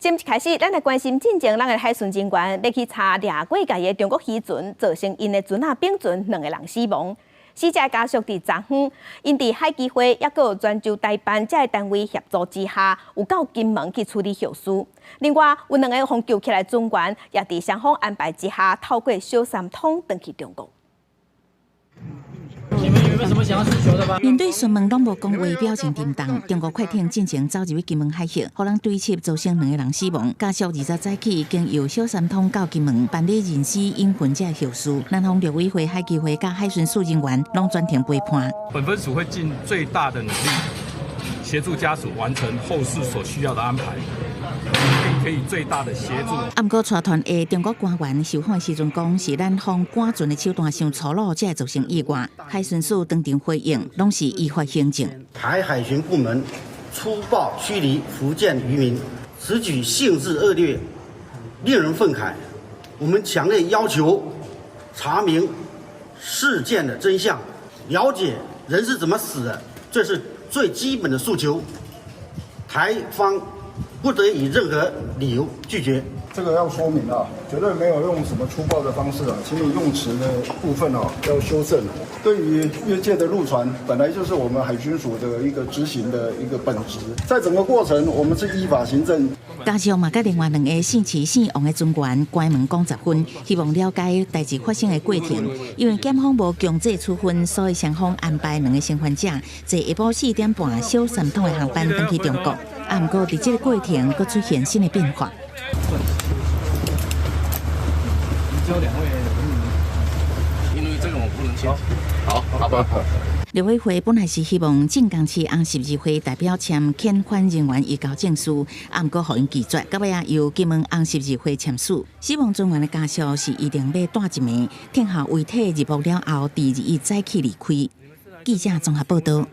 節目開始，咱來關心進前，咱的海巡人員欲去查掠過界的中國漁船，造成𪜶的船仔丙船兩個人死亡。死者家屬佇昨昏，𪜶佇海基會抑閣有泉州台辦這个單位協助之下，有到金門去處理後事。另外，有兩个予救起來船員，也佇雙方安排之下，透過小三通轉去中國。你們有沒有什麼想要訴求的嗎？面對詢問攏無講話，表情沉重。中國快艇進前走入去金門海域，予人追緝造成兩个人死亡。家屬20早起經由小三通到金門辦理認屍引魂這後事。南方陸委會、海基會佮海巡署人員攏全程陪伴。本分署會盡最大的努力協助家屬完成後事所需要的安排，並可以最大的協助。啊，毋過帶團的中國官員受訪時陣講，是咱方趕船的手段傷粗魯，才會造成意外。海巡署當場回應，攏是依法行政。台海巡部門粗暴驅離福建漁民，此舉性質惡劣，令人憤慨。我們強烈要求查明事件的真相，了解人是怎麼死的，這是最基本的訴求。台方不得以任何理由拒絕。這個要說明啊，絕對沒有用什麼粗暴的方式啊，請你用詞的部分啊要修正。對於越界的陸船，本來就是我們海巡署的一個執行的一個本職，在整個過程，我們是依法行政。家屬嘛，佮另外兩个姓齊姓王的船員關門講10分，希望了解代誌發生的過程。因為檢方無強制處分，所以雙方安排兩个生還者坐下晡4點半小三通的航班轉去中國。啊，毋過佇這个過程，閣出現新的變化。只有兩位，因為這個我不能簽。好，好吧。陸委會本來是希望晉江市紅十字會代表簽遣返人員移交證書，啊，毋過予𪜶拒絕，到尾仔由金門紅十字會簽署。死亡船員的家屬是預定欲帶一暝，聽候遺體入墓了後，佇21早起離開。記者綜合報道。